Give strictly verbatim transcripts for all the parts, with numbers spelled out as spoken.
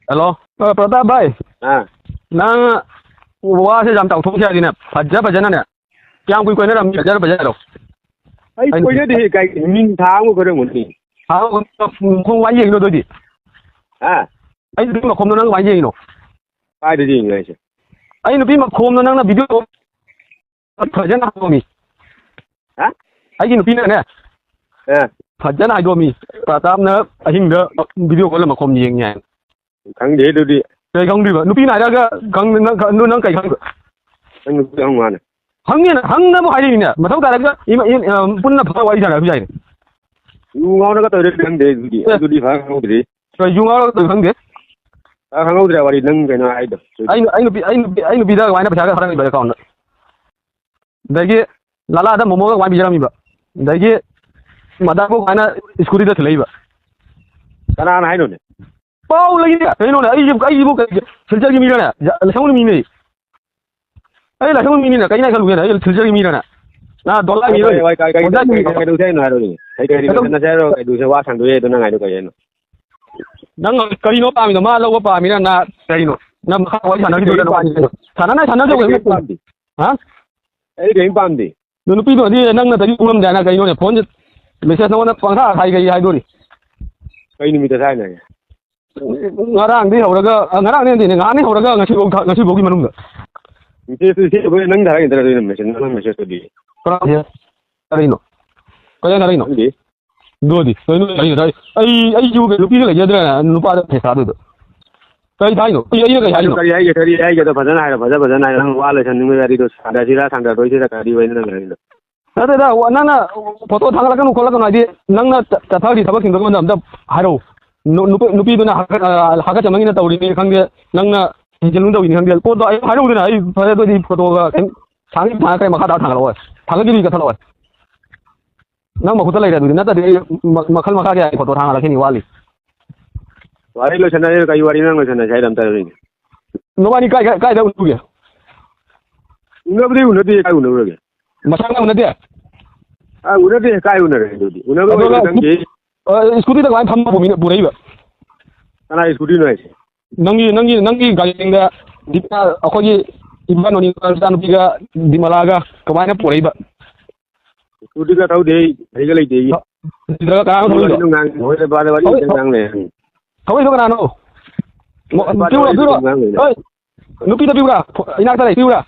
Hello. ꯑ, ꯄ꯭ꯔꯇꯥꯞ ꯚꯥꯏ꯫ ꯑꯥ꯫ ꯅꯪ ꯋꯥꯁꯦ ꯌꯥꯝ ꯆꯥꯎꯊꯣꯛꯈꯤ ꯍꯥꯏꯗꯤꯅꯦ, ꯐꯖ ꯐꯖꯅꯅꯦ꯫ ꯀꯌꯥꯝ ꯀꯨꯏ ꯀꯣꯏꯅꯔꯝꯃꯤ? ꯐꯖ ꯐꯖꯅ ꯍꯥꯏꯔꯣ꯫ ꯑꯩ ꯑꯩꯅ ꯀꯣꯏꯅꯗꯦꯍꯦ, ꯀꯥꯏ ꯃꯤ ꯊꯥ ꯑꯃ ꯀꯣꯏꯔꯝꯒꯅꯤ꯫ ꯊꯥ ꯑꯃ ꯀꯣꯏ-, ꯈꯣꯡ ꯋꯥꯏ ꯌꯦꯡꯉꯤꯅꯣ ꯑꯗꯨꯑꯣꯏꯗꯤ? ꯍꯥ? ꯑꯩ ꯅꯨꯄꯤ ꯃꯈꯣꯡꯗꯣ ꯅꯪ ꯀꯃꯥꯏꯅ ꯌꯦꯡꯉꯤꯅꯣ? ꯀꯥꯏꯗ ꯌꯦꯡꯉꯤꯅꯣ ꯍꯥꯏꯁꯦ? ꯑꯩ ꯅꯨꯄꯤ ꯃꯈꯣꯡꯗꯣ ꯅꯪꯅ ꯚꯤꯗꯤꯑꯣ ꯐꯖꯅ ꯍꯥꯡꯉꯝꯃꯤ꯫ ꯍꯥ? ꯑꯩꯒꯤ ꯅꯨꯄꯤꯅꯅꯦ, ꯑꯦ꯫ ꯐꯖꯅ ꯍꯥꯏꯗꯣꯛꯑꯝꯃꯤ, ꯄ꯭ꯔꯇꯥꯞꯅ ꯑꯍꯤꯡꯗ ꯚꯤꯗꯤꯑꯣ ꯀꯣꯜ ꯃꯈꯣꯟ ꯌꯦꯡꯉꯤ ꯍꯥꯏꯅ꯫ ꯈꯪꯗꯦ ꯑꯗꯨꯗꯤ꯫ ꯀꯩ ꯈꯪꯗ꯭ꯔꯤꯕ? ꯅꯨꯄꯤꯅ ꯍꯥꯏꯔꯛꯑꯒ ꯈꯪ-, ꯅꯪ, ꯅꯪ ꯀꯩ ꯈꯪꯗ꯭ꯔꯤꯕ? ꯅꯪ ꯅꯨꯄꯤꯗ ꯍꯪꯉꯨ ꯃꯥꯅ꯫ ꯍꯪꯉꯦꯅ, ꯍꯪꯅꯕ ꯍꯥꯏꯔꯛꯏꯅꯦ꯫ ꯃꯊꯧ ꯇꯥꯔꯒ ꯏꯃ-, ꯏ-, ꯑ, ꯄꯨꯟꯅ ꯐꯝꯃ ꯋꯥꯔꯤ ꯁꯥꯟꯅꯔꯁꯨ ꯌꯥꯏꯅꯦ꯫ ꯌꯨ ꯉꯥꯎꯔꯒ ꯇꯧꯔꯤꯔ ꯈꯪꯗꯦ ꯑꯗꯨꯗꯤ꯫ ꯑꯦ꯫ ꯑꯗꯨꯗꯤ ꯐꯖꯅ ꯈꯪꯍꯧꯗ꯭ꯔꯤ꯫ ꯀꯩ ꯌꯨ ꯉꯥꯎꯔꯒ ꯇꯧꯔꯤꯔ ꯈꯪꯗꯦ꯫ ꯐꯖꯅ ꯈꯪꯍꯧꯗ꯭ꯔꯦ ꯋꯥꯔꯤ ꯅꯪ ꯀꯩꯅꯣ ꯍꯥꯏꯗꯣ꯫ ꯑꯩ ꯅꯨ-, ꯑꯩ ꯅꯨꯄꯤ, ꯑꯩ ꯅꯨꯄꯤ, ꯑꯩ ꯅꯨꯄꯤꯗ ꯀꯃꯥꯏꯅ ꯄꯩꯁꯥꯒ ꯊꯥꯔꯛꯏꯕ ꯑꯦꯀꯥꯎꯟꯗ? ꯑꯗꯒꯤ ꯂꯥꯂꯥꯗ ꯃꯣꯃꯣꯒ ꯀꯃꯥꯏꯅ ꯄꯤꯖꯔꯝꯃꯤꯕ? ꯑꯗꯒꯤ ꯃꯗꯥꯕꯨ ꯀꯃꯥꯏꯅ ꯁ꯭ꯀꯨꯇꯤꯗ ꯊꯤꯜꯂꯛꯏꯕ? ꯀꯅꯥꯅ ꯍꯥꯏꯅꯣꯅꯦ? ꯄꯥꯎ ꯂꯩꯅꯦ꯫ ꯀꯩꯅꯣꯅꯦ? ꯑꯩꯁꯤꯕꯨ, ꯑꯩꯁꯤꯕꯨ ꯀꯩ ꯁꯤꯜꯆꯔꯒꯤ ꯃꯤꯔꯅꯦ? ꯂꯥꯏꯁꯪꯒꯤ ꯃꯤꯅꯦ꯫ ꯑꯩ ꯂꯥꯏꯁꯪꯒꯤ ꯃꯤꯅꯤꯅꯦ꯫ ꯀꯩꯅ ꯈꯜꯂꯨꯒꯦꯅꯦ? ꯑꯩ ꯁꯤꯜꯆꯔꯒꯤ ꯃꯤꯔꯅꯦ? ꯅꯥ ꯗꯣꯂꯥꯏ ꯃꯤꯔꯣ? ꯀꯩ, ꯀꯩ, ꯀꯩ, ꯀꯩ, ꯀꯩ, ꯀꯩꯗꯧꯁꯦ ꯍꯥꯏꯅꯣ ꯍꯥꯏꯔꯣꯅꯦ? ꯀꯩ, ꯀꯩ, ꯀꯩꯗꯧ- ꯀꯩꯗꯧꯁꯦ ꯍꯥꯏꯔꯣ? ꯀꯩꯗꯧꯁꯦ? ꯋꯥ ꯁꯥꯡꯗꯣꯛꯑꯦ ꯑꯗꯣ ꯅꯪ ꯍꯥꯏꯗꯣ ꯀꯩ ꯍꯥꯏꯅꯣ? ꯅꯪ ꯀꯔꯤꯅꯣ ꯄꯥꯝꯃꯤꯗꯣ? ꯃꯥ ꯂꯧꯕ ꯄꯥꯝꯃꯤꯔ? ꯅꯥ ꯀꯔꯤꯅꯣ? ꯅꯪ ꯃꯈꯥ ꯋꯥꯔꯤ ꯁꯥꯟꯅꯈꯤꯗꯣꯏꯔ? ꯀꯔꯤꯝ ꯄꯥꯝꯗꯦ꯫ ꯁꯥꯟꯅꯅ ꯁꯥꯟꯅꯗꯧꯕ ꯑꯩ ꯀꯔꯤꯝ ꯄꯥꯝꯗꯦ꯫ ꯍꯥ? ꯑꯩ ꯀꯔꯤꯝ ꯄꯥꯝꯗꯦ꯫ ꯑꯗꯨ ꯅꯨꯄꯤꯗꯨꯅꯗꯤ ꯅꯪꯅ ꯇꯧꯔꯤ ꯎꯔꯝꯗꯦꯅ ꯀꯩꯅꯣꯅꯦ? ꯐꯣꯟꯁꯦ ꯃꯦꯁꯦꯖ ꯅꯉꯣꯟꯗ ꯄꯪꯊꯥ ꯊꯥꯏ ꯀꯩ ꯍꯥꯏꯗꯣꯔꯤ? ꯀꯩ ꯅꯨꯃꯤꯠꯇ ꯊꯥꯏꯅꯣ? ꯉꯔꯥꯡꯗꯩ ꯍꯧꯔꯒ, ꯑ, ꯉꯔꯥꯡꯗꯩ ꯅꯠꯇꯦꯅꯦ, ꯉꯍꯥꯟꯗꯩ ꯍꯧꯔꯒ ꯉꯁꯤꯐꯥꯎ ꯊꯥ-, ꯉꯁꯤꯐꯥꯎꯒꯤ ꯃꯅꯨꯡꯗ꯫ ꯃꯦꯁꯦꯖꯇꯨ ꯏꯆꯦ ꯑꯩꯈꯣꯏ ꯅꯪ ꯊꯥꯔꯛꯏ ꯅꯠꯇ꯭ꯔꯣ? ꯑꯗꯨꯒꯤ ꯃꯦꯁꯦꯖ, ꯅꯪ ꯃꯦꯁꯦꯖꯇꯨꯗꯤ? ꯀꯅꯥ ꯊꯥꯔꯛꯏꯅꯣ? ꯀꯩꯗꯧ ꯊꯥꯔꯛꯏꯅꯣ? ꯈꯪꯗꯦ꯫ ꯑꯗꯨꯗꯤ ꯀꯩꯅꯣ ꯊꯥꯔꯛꯏꯗꯣ? ꯑꯩ, ꯑꯩꯁꯨ ꯅꯨꯄꯤꯒ ꯂꯩꯖꯗ꯭ꯔꯦ, ꯅꯨꯄꯥꯗ ꯃꯦꯁꯦꯖ ꯊꯥꯗꯣꯏꯗꯣ꯫ ꯀꯩ ꯊꯥꯏꯅꯣ? ꯑꯩ, ꯑꯩꯅ ꯀꯩ ꯍꯥꯏꯅꯣ? ꯀꯔꯤ ꯍꯥꯏꯒꯦ, ꯀꯔꯤ ꯍꯥꯏꯒꯦꯗꯣ ꯐꯖꯅ ꯍꯥꯏꯔꯣ, ꯐꯖ ꯐꯖꯅ ꯍꯥꯏꯔꯣ꯫ ꯅꯪ ꯋꯥ ꯂꯣꯏꯁꯟꯅꯤꯡꯕꯒꯤ ꯋꯥꯔꯤꯗꯣ ꯁꯥꯟꯅꯁꯤꯔꯥ, ꯁꯥꯟꯅꯔꯣꯏꯁꯤꯔꯥ, ꯀꯔꯤ ꯑꯣꯏꯅ ꯅꯪ ꯍꯥꯏꯔꯤꯗꯣ? ꯅꯠꯇꯦꯗ, ꯋꯥ-, ꯅꯪꯅ ꯐꯣꯇꯣ ꯊꯥꯒꯠꯂꯛꯀꯅꯨ ꯈꯣꯠꯂꯛꯀꯅꯨ ꯍꯥꯏꯗꯤ, ꯅꯪꯅ ꯆ-, ꯆꯠꯊꯔꯤ ꯊꯕꯛꯁꯤꯡꯗꯣ ꯑꯩꯉꯣꯟꯗ ꯑꯝꯇ ꯍꯥꯏꯔꯛꯎ꯫ ꯅꯨ-, ꯅꯨꯄꯤ-, ꯅꯨꯄꯤꯗꯨꯅ ꯍꯥꯀꯠ-, ꯑ, ꯍꯥꯀꯠꯆꯃꯟꯒꯤꯅ ꯇꯧꯔꯤꯅꯤ ꯈꯪꯗꯦ, ꯅꯪꯅ ꯍꯦꯟꯖꯤꯟꯕ ꯇꯧꯔꯤꯅꯤ ꯈꯪꯗꯦ, ꯄꯣꯠꯇꯣ ꯑꯩ ꯍꯥꯏꯔꯛꯎꯗꯅ, ꯑꯩ ꯐꯔꯦ ꯑꯗꯨꯗꯤ ꯐꯣꯇꯣꯒ ꯀꯩꯝ ꯁꯥꯡꯅ ꯊꯥꯡꯉꯒ ꯀꯩ ꯃꯈꯥ ꯇꯥꯅ ꯊꯥꯡꯒꯠꯂꯛꯑꯣ, ꯊꯥꯡꯒꯠꯈꯤꯕꯗꯤ ꯀꯛꯊꯠꯂꯛꯑꯣ꯫ ꯅꯪ ꯃꯈꯨꯠꯇ ꯂꯩꯔꯦ ꯑꯗꯨꯗꯤ, ꯅꯠꯇ꯭ꯔꯗꯤ ꯑꯩ ꯃ-, ꯃꯈꯜ ꯃꯈꯥ ꯀꯌꯥꯒꯤ ꯐꯣꯇꯣ ꯊꯥꯡꯒꯠꯂꯛꯈꯤꯅꯤ ꯋꯥꯠꯂꯤ꯫ ꯋꯥꯔꯤ ꯂꯣꯏꯁꯟꯅꯔꯤꯔꯣ? ꯀꯔꯤ ꯋꯥꯔꯤ ꯅꯪ ꯂꯣꯏꯁꯟꯅꯁꯦ ꯍꯥꯏꯗꯣ ꯑꯝꯇ ꯍꯥꯏꯔꯛꯎꯅꯦ꯫ ꯅꯕꯥꯅꯤ ꯀꯥꯏ, ꯀꯥꯏ, ꯀꯥꯏꯗ ꯎꯅꯔꯨꯒꯦ? ꯎꯅꯕꯗꯤ ꯎꯅꯗꯦ, ꯀꯥꯏ ꯎꯅꯔꯨꯔꯒꯦ? ꯃꯁꯥꯅ ꯎꯅꯗꯦ? ꯑ, ꯎꯅꯗꯦ, ꯀꯥꯏ ꯎꯅꯔꯦ ꯑꯗꯨꯗꯤ? ꯎꯅꯕ ꯑꯗꯨꯒ ꯑꯣꯏꯔꯗꯤ ꯅꯪꯒꯤ ꯑ, ꯁ꯭ꯀꯨꯇꯤꯗ ꯀꯃꯥꯏꯅ ꯐꯝꯃ ꯄꯨꯃꯤꯅ-, ꯄꯨꯔꯛꯏꯕ? ꯀꯅꯥꯏ ꯁ꯭ꯀꯨꯇꯤꯅꯣ ꯍꯥꯏꯁꯦ? ꯅꯪꯒꯤ, ꯅꯪꯒꯤ, ꯅꯪꯒꯤ ꯒꯥꯔꯤꯗ ꯗꯤꯄꯥ, ꯑꯩꯈꯣꯏꯒꯤ ꯏꯕꯥ ꯅꯣꯅꯤ ꯃꯆꯥꯅꯨꯄꯤꯒ ꯗꯤꯃꯂꯥꯒ ꯀꯃꯥꯏꯅ ꯄꯨꯔꯛꯏꯕ? ꯁ꯭ꯀꯨꯇꯤꯒ ꯊꯧꯗꯦ ꯑꯩ, ꯒꯥꯔꯤꯒ ꯂꯩꯇꯦ ꯑꯩꯒꯤ꯫ ꯅꯠꯇ꯭ꯔꯒ ꯀꯅꯥꯅꯣ ꯊꯧꯔꯤꯗꯣ? ꯋꯥꯔꯤꯗꯣ ꯉꯥꯡ-, ꯍꯣꯏ, ꯅꯨꯄꯥꯗ ꯋꯥꯔꯤ ꯍꯣꯏ, ꯉꯥꯡ ꯂꯩ꯫ ꯊꯧꯔꯤꯗꯣ ꯀꯅꯥꯅꯣ? ꯃꯣ-, ꯅꯨꯄꯥꯗ ꯄꯤꯌꯨꯔꯣ, ꯋꯥꯔꯤ ꯄꯤꯌꯨꯔꯣ? ꯉꯥꯡ ꯂꯩ꯫ ꯍꯣꯏ, ꯅꯨꯄꯤꯗ ꯄꯤꯌꯨꯔꯥ? ꯐꯣ-, ꯏꯅꯥꯛꯇ ꯂꯩ, ꯄꯤꯌꯨꯔꯥ?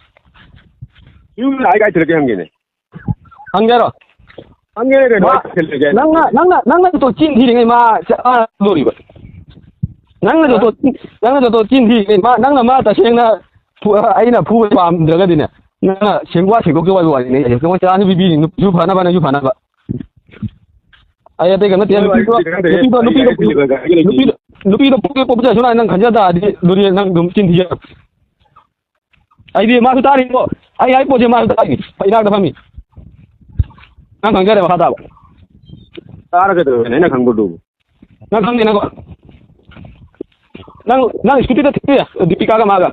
ꯄꯤꯌꯨꯔꯥ? ꯑꯩ ꯀꯥꯏ ꯊꯤꯜꯂꯛꯀꯦ ꯍꯪꯒꯦꯅꯦ꯫ ꯍꯪꯒꯦ ꯍꯥꯏꯔꯣ? ꯍꯪꯒꯦꯅꯦ ꯀꯩꯅꯣ, ꯃꯥ, ꯑꯩ ꯊꯤꯜꯂꯛꯀꯦ꯫ ꯅꯪꯅ, ꯅꯪꯅ, ꯅꯪꯅ ꯇꯣ ꯆꯤꯟ ꯊꯤꯔꯤꯉꯩ ꯃꯥ ꯆ-, ꯑꯥ ꯂꯣꯔꯤꯕ꯫ ꯅꯪꯅ ꯍꯥ? ꯖꯣꯇꯣ, ꯅꯪꯅ ꯖꯣꯇꯣ ꯆꯤꯟ ꯊꯤꯔꯤꯉꯩ ꯃꯥ, ꯅꯪꯅ ꯃꯥ ꯇꯁꯦꯡꯅ ꯐꯨ-, ꯑꯩꯅ ꯐꯨꯕ ꯄꯥꯝꯗ꯭ꯔꯒꯗꯤꯅꯦ, ꯅꯪꯅ ꯁꯦꯡꯗꯣꯛ ꯁꯦꯡꯗꯣꯛꯀꯦ ꯍꯥꯏꯕ ꯋꯥꯔꯤꯅꯦ꯫ ꯑꯩꯁꯦ ꯅꯉꯣꯟ ꯆꯥꯅ ꯄꯤꯕꯤꯔꯤ, ꯅꯨꯄꯤꯁꯨ ꯐꯅꯕ, ꯅꯪꯁꯨ ꯐꯅꯕ꯫ ꯑꯩ ꯑꯇꯩ ꯀꯩꯝ ꯅꯠꯇꯦ꯫ ꯍꯣꯏ, ꯅꯨꯄꯤꯗꯣ, ꯑꯩ ꯈꯪꯗꯦ꯫ ꯅꯨꯄꯤꯗꯣ, ꯑꯩ ꯅꯨꯄꯤꯗꯣ, ꯒꯥꯔꯤ ꯊꯤꯜꯂꯤꯕ ꯒꯥꯔꯤ ꯂꯩꯇꯦ꯫ ꯅꯨꯄꯤꯗꯣ, ꯅꯨꯄꯤꯗꯣ ꯄꯣꯛꯀꯦ ꯄꯣꯛꯄꯁꯦ ꯁꯨꯃꯥꯏꯅ ꯅꯪ ꯈꯟꯖ ꯇꯥꯔꯗꯤ, ꯑꯗꯨꯗꯤ ꯅꯪ ꯑꯗꯨꯝ ꯆꯤꯟ ꯊꯤꯖꯔꯣ꯫ ꯑꯩꯗꯤ ꯃꯥꯁꯨ ꯇꯥꯔꯤꯀꯣ, ꯑꯩ ꯍꯥꯏ ꯄꯣꯠꯁꯦ ꯃꯥꯁꯨ ꯇꯥꯔꯤ, ꯏꯅꯥꯛꯇ ꯐꯝꯃꯤ꯫ ꯅꯪ ꯈꯪꯖꯔꯦ ꯃꯈꯥ ꯇꯥꯕ꯫ ꯇꯥꯔ ꯀꯩꯗꯧꯔꯒꯦ ꯑꯩꯅ ꯈꯪꯕꯗꯨꯕꯨ? ꯅꯪ ꯈꯪꯗꯦ ꯅꯪ꯫ ꯅꯪ, ꯅꯪ ꯁ꯭ꯀꯨꯇꯤꯗ ꯊꯤꯜꯂꯤ, ꯗꯤꯄꯤꯀꯥꯒ ꯃꯥꯒ꯫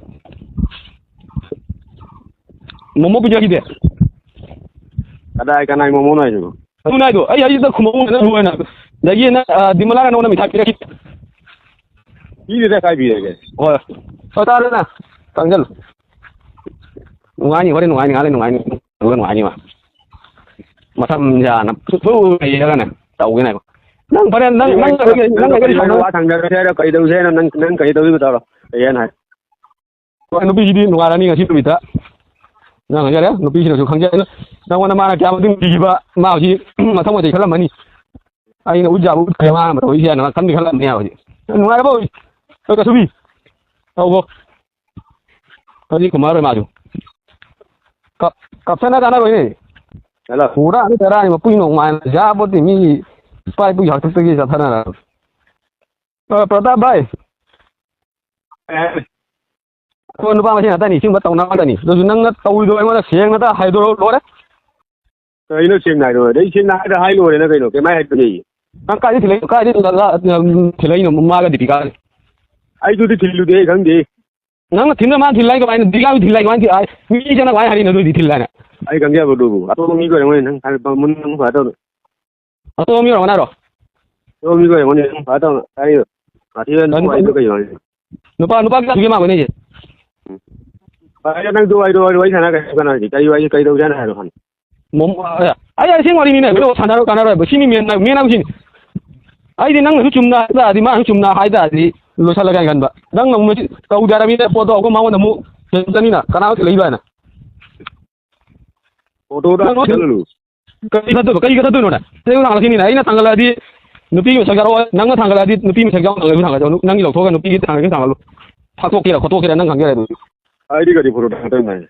ꯃꯣꯃꯣ ꯄꯤꯖꯈꯤꯗꯦ꯫ ꯀꯗꯥꯏ, ꯀꯅꯥꯏ ꯃꯣꯃꯣꯅꯣ ꯍꯥꯏꯁꯤꯕꯣ? ꯑꯗꯨꯅꯦ ꯍꯥꯏꯗꯣ, ꯑꯩ ꯍꯥꯏꯁꯤꯗ ꯈꯨꯝꯃꯛꯎ ꯅꯪ ꯂꯣꯏꯅ꯫ ꯑꯗꯒꯤ ꯅꯪ, ꯑ, ꯗꯤꯃꯂꯥꯒ ꯅꯉꯣꯟꯗ ꯃꯤꯊꯥꯏ ꯄꯤꯔꯛꯈꯤ꯫ ꯄꯤꯗꯦꯗ, ꯀꯥꯏ ꯄꯤꯔꯒꯦ? ꯍꯣꯏ꯫ ꯍꯣꯏ, ꯇꯥꯔꯦꯅꯦ꯫ ꯆꯪꯁꯤꯜꯂꯨ꯫ ꯅꯨꯡꯉꯥꯏꯅꯤ, ꯍꯣꯔꯦꯟ ꯅꯨꯡꯉꯥꯏꯅꯤ, ꯉꯥꯏꯍꯥꯛ ꯂꯩ ꯅꯨꯡꯉꯥꯏꯅꯤ꯫ ꯑꯗꯨꯒ ꯅꯨꯡꯉꯥꯏꯅꯤ ꯃꯥ꯫ ꯃꯇꯝ ꯌꯥꯅ ꯐꯨ ꯐꯨ ꯂꯩꯔꯒꯅꯦ ꯇꯧꯒꯦꯅꯦ ꯍꯥꯏꯕ꯫ ꯅꯪ ꯐꯔꯦ, ꯅꯪ, ꯅꯪ, ꯅꯪ, ꯅꯪ, ꯅꯪ, ꯅꯪ, ꯅꯪ, ꯋꯥ ꯊꯥꯡꯅꯔꯁꯦ ꯍꯥꯏꯔꯣ? ꯀꯩꯗꯧꯁꯦ ꯍꯥꯏꯅꯣ? ꯅꯪ, ꯅꯪ ꯀꯩꯗꯧꯔꯤꯕ ꯇꯧꯔꯣ? ꯀꯩ ꯍꯥꯏꯅꯣ ꯍꯥꯏ? ꯍꯣꯏ, ꯅꯨꯄꯤꯁꯤꯗꯤ ꯅꯨꯡꯉꯥꯏꯔꯅꯤ ꯉꯁꯤ ꯅꯨꯃꯤꯠꯇ꯫ ꯅꯪ ꯈꯪꯖꯔꯦ, ꯅꯨꯄꯤꯁꯤꯅꯁꯨ ꯈꯪꯖꯔꯦ꯫ ꯅꯪꯉꯣꯟꯗ ꯃꯥꯅ ꯀꯌꯥꯝ ꯃꯇꯤꯛ ꯅꯨꯡꯁꯤꯈꯤꯕ, ꯃꯥ ꯍꯧꯖꯤꯛ ꯃꯊꯪ ꯃꯊꯪ ꯈꯜꯂꯝꯃꯅꯤ꯫ ꯑꯩꯅ ꯎꯠ ꯌꯥꯕ ꯎꯠꯈ꯭ꯔꯦ, ꯃꯥ ꯃꯇꯧ ꯏꯁꯦ ꯍꯥꯏꯅ ꯈꯟꯗꯤ ꯈꯜꯂꯝꯅꯤ ꯍꯧꯖꯤꯛ꯫ ꯅꯨꯡꯉꯥꯏꯔꯕꯣ ꯍꯧꯖꯤꯛ? ꯍꯣꯏ, ꯀꯁꯨꯕꯤ꯫ ꯇꯧꯕꯣ꯫ ꯍꯧꯖꯤꯛ ꯈꯨꯝꯃꯔꯣꯏ ꯃꯥꯁꯨ꯫ ꯀꯞ-, ꯀꯞꯁꯟꯅ ꯀꯥꯟꯅꯔꯣꯏꯅꯦ꯫ ꯍꯜꯂꯣ꯫ ꯄꯨꯔꯥ ꯑꯅꯤ ꯇꯔꯥꯅꯤ ꯃꯄꯨꯏ ꯅꯣꯡꯃꯥꯏꯅ ꯌꯥꯕꯣꯠꯇꯦ ꯃꯤ ꯏꯄꯥ ꯏꯄꯨꯒꯤ ꯍꯥꯛꯇꯛꯇꯒꯤ ꯆꯠꯊꯅꯔ꯫ ꯑ, ꯄ꯭ꯔꯇꯥꯞ ꯚꯥꯏ꯫ ꯑꯦ꯫ ꯑꯩꯈꯣꯏ ꯅꯨꯄꯥ ꯃꯁꯦꯟ ꯉꯥꯛꯇꯅꯤ, ꯁꯤꯒꯨꯝꯕ ꯇꯧꯅꯕ ꯉꯥꯛꯇꯅꯤ꯫ ꯑꯗꯨꯁꯨ ꯅꯪꯅ ꯇꯧꯔꯤꯗꯣ ꯑꯩꯉꯣꯟꯗ ꯁꯦꯡꯅꯇ ꯍꯥꯏꯗꯣꯔꯛꯑꯣ, ꯂꯣꯏꯔꯦ꯫ ꯀꯩꯅꯣ ꯁꯦꯡꯅ ꯍꯥꯏꯗꯣꯔꯛꯑꯣ? ꯑꯗꯩ ꯁꯦꯡꯅ ꯍꯥꯏꯗ ꯍꯥꯏ ꯂꯣꯏꯔꯦꯅ ꯀꯩꯅꯣ? ꯀꯩꯝ ꯍꯥꯏ ꯍꯥꯏꯗꯕꯅꯦ ꯑꯩ꯫ ꯅꯪ ꯀꯥꯏꯗ ꯊꯤꯜꯂꯛꯏꯅꯣ? ꯀꯥꯏꯗ ꯊꯤꯜꯂꯛꯏꯅꯣ? ꯃꯥꯒ ꯗꯤꯄꯤꯀꯥꯒ? ꯑꯩꯗꯨꯗꯤ ꯊꯤꯜꯂꯨꯗꯦ, ꯑꯩ ꯈꯪꯗꯦ꯫ ꯅꯪꯅ ꯊꯤꯟꯗ ꯃꯥꯅ ꯊꯤꯜꯂ ꯍꯥꯏ ꯀꯃꯥꯏꯅ? ꯗꯤꯄꯤꯀꯥꯗꯨ ꯊꯤꯜꯂ ꯍꯥꯏ ꯀꯃꯥꯏꯅ ꯊꯤꯜ-, ꯍꯥꯏ? ꯃꯤ ꯆꯪꯉ ꯀꯃꯥꯏꯅ ꯍꯥꯏꯔꯤꯅꯣ ꯑꯗꯨꯗꯤ ꯊꯤꯜꯂ ꯍꯥꯏꯅ? ꯑꯩ ꯈꯪꯖꯕ ꯑꯗꯨꯕꯨ꯫ ꯑꯇꯣꯞꯄ ꯃꯤꯒ ꯑꯣꯏꯔꯝꯒꯅꯤ, ꯅꯪ ꯍꯥꯏꯕ ꯃꯨꯟꯅ ꯅꯪ ꯐꯖꯅ ꯇꯧꯗꯣ꯫ ꯑꯇꯣꯞꯄ ꯃꯤ ꯑꯣꯏꯔꯝꯒꯅꯤ ꯍꯥꯏꯔꯣ? ꯑꯇꯣꯞꯄ ꯃꯤꯒ ꯑꯣꯏꯔꯝꯒꯅꯤ, ꯅꯪ ꯐꯖꯅ ꯇꯧꯗꯣ꯫ ꯀꯔꯤꯅꯣ? ꯀꯩꯅꯣ, ꯋꯥꯔꯤꯗꯣ ꯀꯩꯅꯣ ꯍꯥꯏꯁꯦ? ꯅꯨꯄꯥ, ꯅꯨꯄꯥ ꯀꯌꯥ ꯁꯨꯒꯦ ꯃꯥ ꯀꯣꯏꯅꯩꯁꯦ? ꯐꯔꯦ, ꯅꯪꯁꯨ ꯋꯥꯔꯤꯗꯣ, ꯋꯥꯔꯤ, ꯋꯥꯔꯤ ꯁꯥꯟꯅ ꯀꯩꯅꯣ ꯀꯥꯟꯅꯔꯤꯁꯦ? ꯀꯔꯤ ꯋꯥꯔꯤ, ꯀꯩ ꯇꯧꯁꯦ ꯍꯥꯏꯅꯣ ꯍꯥꯏꯔꯣ ꯍꯥꯟꯅ꯫ ꯃꯣꯝ-, ꯑꯦ, ꯑꯩ ꯑꯁꯦꯡ ꯋꯥꯔꯤꯅꯤꯅꯦ, ꯀꯩꯅꯣ ꯁꯥꯟꯅꯔꯣ ꯀꯥꯟꯅꯔꯣꯏꯕ꯫ ꯁꯤꯅꯤ ꯃꯦꯟ, ꯃꯦꯟ ꯍꯥꯏꯕ ꯁꯤꯅꯤ꯫ ꯑꯩꯗꯤ ꯅꯪꯅꯁꯨ ꯆꯨꯝꯅ ꯍꯥꯏ ꯇꯥꯔꯗꯤ, ꯃꯥꯅꯁꯨ ꯆꯨꯝꯅ ꯍꯥꯏ ꯇꯥꯔꯗꯤ ꯂꯣꯏꯁꯤꯜꯂꯒꯦ ꯍꯥꯏꯅ ꯈꯟꯕ꯫ ꯅꯪꯅ ꯑꯃꯨꯛ ꯇꯧꯗꯦ ꯍꯥꯏꯔꯕꯅꯤꯅ ꯄꯣꯠꯇꯣ ꯑꯩꯈꯣꯏ ꯃꯉꯣꯟꯗ ꯑꯃꯨꯛ ꯍꯦꯟꯖꯤꯜꯂꯅꯤꯅ, ꯀꯅꯥꯅꯣ ꯊꯤꯜꯂꯛꯏꯕ ꯍꯥꯏꯅ꯫ ꯐꯣꯇꯣꯗ ꯅꯪ ꯍꯥꯞꯆꯜꯂꯨ꯫ ꯀꯔꯤ ꯈꯠꯇꯣꯏꯕ? ꯀꯔꯤ ꯈꯠꯇꯣꯏꯅꯣꯅꯦ? ꯑꯩ ꯊꯥꯡꯒꯠꯂꯛꯈꯤꯅꯤꯅꯦ꯫ ꯑꯩꯅ ꯊꯥꯡꯒꯠꯂꯛꯑꯗꯤ ꯅꯨꯄꯤ ꯃꯁꯛ ꯌꯥꯎꯔꯛꯑꯣ, ꯅꯪꯅ ꯊꯥꯡꯒꯠꯂꯛꯑꯗꯤ ꯅꯨꯄꯤ ꯃꯁꯛ ꯌꯥꯎꯅ ꯊꯥꯡꯒꯠꯂꯁꯨ ꯊꯥꯡꯒꯠꯂꯁꯨ, ꯅꯪꯒꯤ ꯂꯧꯊꯣꯛꯑꯒ ꯅꯨꯄꯤꯒꯤ ꯊꯥꯡꯒꯠꯂꯁꯨ ꯊꯥꯡꯒꯠꯂꯨ꯫ ꯐꯥꯛꯇꯣꯛꯀꯦꯔꯥ ꯈꯣꯠꯇꯣꯛꯀꯦꯔꯥ ꯅꯪ ꯈꯪꯖꯔꯦ ꯑꯗꯨꯗꯤ꯫ ꯑꯩꯗꯤ ꯀꯔꯤ ꯐꯣꯇꯣ ꯊꯥꯡꯒꯠꯇꯣꯏꯅꯣ ꯍꯥꯏꯁꯦ?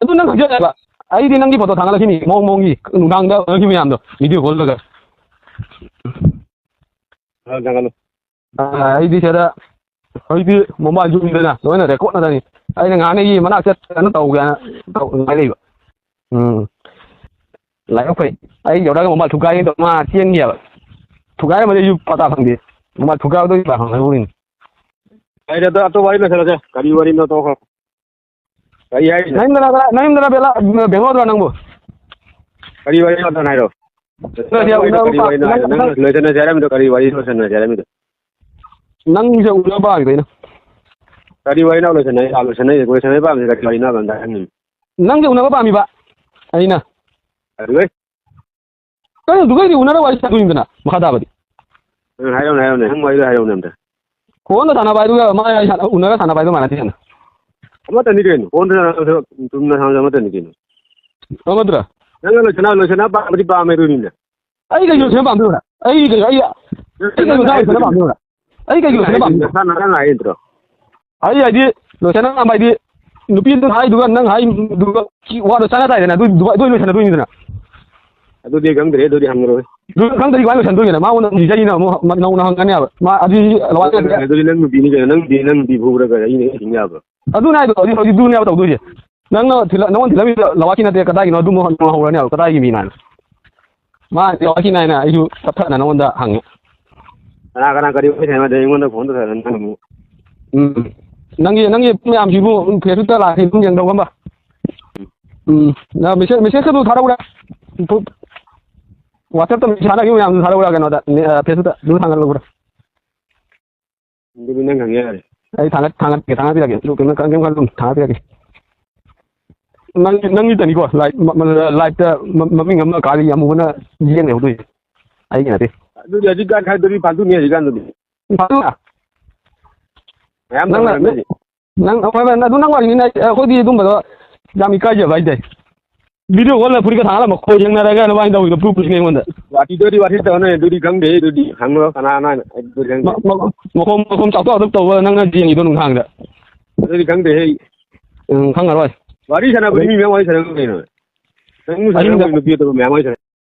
ꯑꯗꯨ ꯅꯪ ꯈꯪꯖꯔꯦꯕ꯫ ꯑꯩꯗꯤ ꯅꯪꯒꯤ ꯐꯣꯇꯣ ꯊꯥꯡꯒꯠꯂꯛꯈꯤꯅꯤ, ꯃꯑꯣꯡ ꯃꯑꯣꯡꯒꯤ ꯅꯨꯡꯗꯥꯡꯗ ꯅꯪꯒꯤ ꯃꯌꯥꯝꯗꯣ video ꯈꯣꯜꯂꯒ꯫ ꯊꯥꯡꯒꯠꯂꯨ, ꯊꯥꯡꯒꯠꯂꯨ꯫ ꯑ, ꯑꯩꯗꯤ ꯁꯤꯗ ꯍꯧꯖꯤꯛꯇꯤ mobile ꯖꯨꯒꯅꯤꯗꯅ, ꯂꯣꯏꯅ record ꯉꯥꯛꯇꯅꯤ꯫ ꯑꯩꯅ ꯉꯥꯏꯍꯥꯛ ꯂꯩꯒꯤ ꯃꯅꯥꯛ ꯆꯠꯇꯅ ꯇꯧꯒꯦꯅ ꯇꯧ-, ꯉꯥꯏ ꯂꯩꯕ꯫ ꯎꯝ꯫ ꯂꯥꯏꯕꯛ ꯐꯩ꯫ ꯑꯩ ꯌꯧꯔꯒ mobile ꯊꯨꯒꯥꯏꯒꯦ ꯇꯧ-, ꯃꯥ ꯆꯦꯟꯈꯤꯑꯕ꯫ ꯊꯨꯒꯥꯏꯔꯝꯃꯗꯤ ꯑꯩꯁꯨ ꯄꯇꯥ ꯐꯪꯗꯦ꯫ Mobile ꯊꯨꯒꯥꯏꯕꯗꯣ ꯑꯩ ꯄꯇꯥ ꯐꯪꯍꯧꯔꯤꯅꯤ꯫ ꯌꯥꯏꯗ, ꯑꯗꯣ ꯑꯇꯣꯞꯄ ꯋꯥꯔꯤ ꯂꯣꯏꯁꯤꯜꯂꯁꯦ꯫ ꯀꯔꯤ ꯋꯥꯔꯤꯅꯣ ꯇꯣꯛꯈ꯭ꯔꯣ꯫ ꯀꯔꯤ ꯍꯥꯏꯔꯤꯅꯣ? ꯅꯌꯨꯝꯗꯔ, ꯅꯌꯨꯝꯗꯔ ꯕꯦꯂꯥ-, ꯕꯦꯡꯒ꯭ꯂꯣꯔꯗꯔ ꯅꯪꯕꯨ? ꯀꯔꯤ ꯋꯥꯔꯤꯅꯣ ꯑꯝꯇ ꯍꯥꯏꯔꯣ? ꯅꯪ ꯁꯤꯗ ꯀꯔꯤ ꯋꯥꯔꯤꯅꯣ ꯎꯅꯕ ꯍꯥꯏꯔꯣ? ꯅꯪ ꯅꯪ ꯂꯣꯏꯁꯟꯅꯁꯦ ꯍꯥꯏꯔꯝꯃꯤꯗꯣ ꯀꯔꯤ ꯋꯥꯔꯤ ꯂꯣꯏꯁꯟꯅꯁꯦ ꯍꯥꯏꯔꯝꯃꯤꯗꯣ? ꯅꯪꯁꯦ ꯎꯅꯕ ꯄꯥꯝꯃꯤꯗꯣ ꯑꯩꯅ꯫ ꯀꯔꯤ ꯋꯥꯔꯤꯅꯣ ꯂꯣꯏꯁꯟꯅꯩ-, ꯑꯥ, ꯂꯣꯏꯁꯟꯅꯩ-, ꯂꯣꯏꯁꯟꯅꯕ ꯄꯥꯝꯃꯤꯁꯦ ꯀꯔꯤ ꯋꯥꯔꯤꯅꯣ ꯍꯥꯏꯕ ꯑꯝꯇ ꯍꯥꯏꯔꯝꯃꯤꯅꯣ? ꯅꯪꯁꯦ ꯎꯅꯕ ꯄꯥꯝꯃꯤꯕ ꯑꯩꯅ꯫ ꯑꯗꯨꯒꯩ? ꯀꯩꯅꯣ, ꯑꯗꯨꯒꯩꯗꯤ ꯎꯅꯔ ꯋꯥꯔꯤ ꯁꯥꯗꯣꯏꯅꯤꯗꯅ, ꯃꯈꯥ ꯇꯥꯕꯗꯤ꯫ ꯎꯝ, ꯍꯥꯏꯔꯛꯎꯅꯦ, ꯍꯥꯏꯔꯛꯎꯅꯦ, ꯅꯪ ꯋꯥꯔꯤꯗꯣ ꯍꯥꯏꯔꯛꯎꯅꯦ ꯑꯝꯇ꯫ ꯐꯣꯟꯗ ꯁꯥꯟꯅꯕ ꯍꯥꯏꯗꯨꯒ ꯃꯥ ꯑꯩ ꯁꯥꯟꯅ-, ꯎꯅꯔ ꯁꯥꯟꯅꯕ ꯍꯥꯏꯗꯨ ꯃꯥꯟꯅꯗꯦꯗꯅ꯫ ꯑꯃꯠꯇꯅꯤ ꯀꯩꯅꯣ, ꯐꯣꯟꯗ ꯁꯥꯟꯅꯕꯁꯨ ꯆꯨꯝꯅ ꯁꯥꯟꯅꯕꯁꯨ ꯑꯃꯠꯇꯅꯤ ꯀꯩꯅꯣ꯫ ꯑꯃꯠꯇ꯭ꯔꯥ? ꯅꯪꯅ ꯂꯣꯏꯁꯟꯅ-, ꯂꯣꯏꯁꯟꯅꯕ ꯄꯥꯝꯃꯗꯤ ꯄꯥꯝꯃꯦ ꯑꯗꯨꯅꯤꯅꯦ꯫ ꯑꯩ ꯀꯩꯒꯤ ꯂꯣꯏꯁꯟꯅꯕ ꯄꯥꯝꯗꯣꯏꯅꯣ? ꯑꯩ ꯀꯩ-, ꯑꯩ, ꯑꯩ ꯀꯩꯒꯤ ꯂꯣꯏꯁꯟꯅꯕ ꯄꯥꯝꯗꯣꯏꯅꯣ? ꯑꯩ ꯀꯩꯒꯤ ꯂꯣꯏꯁꯟꯅꯕ ꯄꯥꯝꯗꯣꯏꯅꯣ? ꯅꯪꯅ ꯍꯥꯏ ꯅꯠꯇ꯭ꯔꯣ? ꯑꯩ ꯍꯥꯏꯗꯤ, ꯂꯣꯏꯁꯟꯅ ꯉꯝꯕ ꯍꯥꯏꯗꯤ, ꯅꯨꯄꯤꯗꯨꯅ ꯍꯥꯏꯗꯨꯒ ꯅꯪ ꯍꯥꯏꯗꯨꯒ ꯁꯤ ꯋꯥꯗꯣ ꯆꯥꯟꯅ ꯇꯥꯏꯗꯅ, ꯑꯗꯨ, ꯑꯗꯨ, ꯑꯗꯨ ꯂꯣꯏꯁꯟꯅꯗꯣꯏꯅꯤꯗꯅ꯫ ꯑꯗꯨꯗꯤ ꯈꯪꯗ꯭ꯔꯦ, ꯑꯗꯨꯗꯤ ꯍꯪꯉꯔꯣꯏ꯫ ꯑꯗꯨ ꯈꯪꯗ꯭ꯔꯗꯤ ꯀꯃꯥꯏꯅ ꯂꯣꯏꯁꯟꯗꯣꯏꯅꯣ? ꯃꯉꯣꯟꯗ ꯅꯤꯖꯩꯅ ꯑꯃꯨꯛ ꯃ-, ꯅꯧꯅ ꯍꯪꯒꯅꯦꯕ꯫ ꯃꯥ ꯑꯗꯨꯗꯤ ꯂꯋꯥꯏ ꯅꯪ ꯅꯠꯇ꯭ꯔꯦ꯫ ꯑꯗꯨꯗꯤ ꯅꯪ ꯅꯨꯄꯤꯅꯤ ꯀꯩꯅꯣ, ꯅꯪꯗꯤ ꯅꯪ ꯅꯨꯄꯤ ꯐꯨꯕ꯭ꯔꯥ ꯀꯩꯅꯣ, ꯑꯩꯅ ꯍꯦꯛ ꯊꯤꯡ ꯌꯥꯕ꯭ꯔꯣ? ꯑꯗꯨꯅꯦ ꯍꯥꯏꯗꯣ, ꯍꯧꯖꯤꯛ, ꯍꯧꯖꯤꯛ ꯑꯗꯨꯅꯦꯕ ꯇꯧꯗꯣꯏꯁꯦ꯫ ꯅꯪꯅ ꯊꯤꯜꯂ-, ꯅꯪꯉꯣꯟꯗ ꯊꯤꯜꯂꯝꯃꯤꯗꯣ ꯂꯋꯥꯀꯤ ꯅꯠꯇꯦ, ꯀꯗꯥꯏꯒꯤꯅꯣ? ꯑꯗꯨ ꯃꯨꯛ ꯍꯪ-, ꯍꯧꯔꯅꯦꯕ, ꯀꯗꯥꯏꯒꯤ ꯃꯤꯅꯣ ꯍꯥꯏꯅ꯫ ꯃꯥ ꯂꯋꯥꯀꯤꯅꯦ ꯍꯥꯏꯅ ꯑꯩꯁꯨ ꯇꯞꯊꯅ ꯅꯪꯉꯣꯟꯗ ꯍꯪꯉꯦ꯫ ꯀꯅꯥ ꯀꯅꯥ ꯀꯔꯤ ꯋꯥꯔꯤ ꯁꯥꯟꯅꯗꯣꯏꯅꯣ? ꯑꯩꯉꯣꯟꯗ ꯐꯣꯟ ꯇꯧꯁꯜꯂꯛꯑꯦ ꯅꯪ ꯑꯃꯨꯛ꯫ ꯎꯝ꯫ ꯅꯪꯒꯤ, ꯅꯪꯒꯤ ꯃꯌꯥꯝꯁꯤꯕꯨ Facebook ꯇ ꯂꯥꯛꯑꯦ ꯑꯗꯨꯝ ꯌꯦꯡꯗꯧ ꯈꯪꯕ? ꯎꯝ꯫ ꯅꯪ message, message ꯀꯗꯨ ꯊꯥꯔꯛꯎꯔꯥ? WhatsApp ꯇ message ꯊꯥꯅꯈꯤꯕ ꯃꯌꯥꯝꯗꯨ ꯊꯥꯔꯛꯎꯔꯥ ꯀꯩꯅꯣꯗ, ꯅꯦ-, ꯑ, Facebook ꯇ ꯑꯗꯨ ꯊꯥꯡꯒꯠꯂꯛꯎꯔꯥ? ꯑꯗꯨꯗꯤ ꯅꯪ ꯈꯪ ꯌꯥꯔꯦ꯫ ꯑꯩ ꯊꯥꯡꯒꯠ ꯊꯥꯡꯒꯠꯀꯦ ꯊꯥꯡꯒꯠꯄꯤꯔꯛꯀꯦ ꯑꯗꯨ ꯀꯩꯝ ꯀꯩꯝ ꯈꯜꯂꯨꯅꯨ ꯊꯥꯡꯒꯠꯄꯤꯔꯛꯀꯦ꯫ ꯅꯪ ꯅꯪꯒꯤꯇꯅꯤꯀꯣ ꯂꯥꯏꯞ ꯃ- ꯃ- ꯂꯥꯏꯞꯇ ꯃ- ꯃꯃꯤꯡ ꯑꯃ ꯀꯥꯔꯤ ꯑꯃꯨꯕꯅ ꯌꯦꯡ ꯂꯩꯍꯧꯗꯣꯏꯁꯦ꯫ ꯑꯩꯒꯤ ꯅꯠꯇꯦ꯫ ꯑꯗꯨꯗꯤ ꯍꯧꯖꯤꯛꯀꯥꯟ ꯈꯥꯏꯗꯣꯔꯤ ꯐꯥꯜꯇꯨꯅꯤ ꯍꯧꯖꯤꯛꯀꯥꯟꯗꯨꯗꯤ꯫ ꯐꯥꯜꯇꯨꯔꯥ? ꯃꯌꯥꯝ ꯅꯪꯅ ꯇꯧꯅꯔꯝꯃꯦ ꯍꯧꯖꯤꯛ꯫ ꯅꯪ ꯍꯣꯏ ꯍꯣꯏ ꯑꯗꯨ ꯅꯪ ꯋꯥꯔꯤꯅꯤꯅ ꯑꯩꯈꯣꯏꯗꯤ ꯑꯗꯨꯝꯕꯗꯣ ꯌꯥꯝ ꯏꯀꯥꯏꯖꯕ ꯍꯥꯏꯇꯥꯔꯦ꯫ ꯚꯤꯗꯤꯑꯣ ꯀꯣꯜꯗ ꯐꯨꯔꯤꯠꯀ ꯊꯥꯡꯒꯠꯂꯝꯃ ꯈꯣꯏ ꯌꯦꯡꯅꯔꯒ ꯑꯗꯨꯃꯥꯏꯅ ꯇꯧꯔꯤꯗꯣ ꯄ꯭ꯔꯨꯞ ꯄ꯭ꯔꯨꯞ ꯑꯩꯉꯣꯟꯗ꯫ ꯋꯥꯊꯤꯗꯣꯗꯤ ꯋꯥꯊꯤ ꯇꯧꯅꯦ ꯑꯗꯨꯗꯤ ꯈꯪꯗꯦ ꯑꯗꯨꯗꯤ ꯍꯪꯉꯣ ꯀꯅꯥꯅꯣ ꯍꯥꯏꯅ ꯑꯩ ꯑꯗꯨꯗꯤ ꯈꯪꯗꯦ꯫ ꯃ- ꯃ- ꯃꯈꯣꯝ ꯃꯈꯣꯝ ꯆꯥꯎꯊꯣꯛ ꯆꯥꯎꯊꯣꯛ ꯇꯧꯕ ꯅꯪꯅ ꯌꯦꯡꯉꯤꯗꯣ ꯅꯨꯡꯗꯥꯡꯗ꯫ ꯑꯗꯨꯗꯤ ꯈꯪꯗꯦ ꯍꯦ꯫ ꯎꯝ ꯈꯪꯉꯔꯣꯏ꯫ ꯋꯥꯔꯤ ꯁꯥꯟꯅꯕꯗꯤ ꯃꯤ ꯃꯌꯥꯝ ꯋꯥꯔꯤ ꯁꯥꯟꯅꯕ ꯀꯩꯅꯣ? ꯅꯪ ꯑꯍꯤꯡꯗ- ꯁꯥꯟꯅꯕ ꯅꯨꯄꯤ ꯑꯇꯣꯞꯄ ꯃꯌꯥꯝ ꯋꯥꯔꯤ ꯁꯥꯟꯅ꯫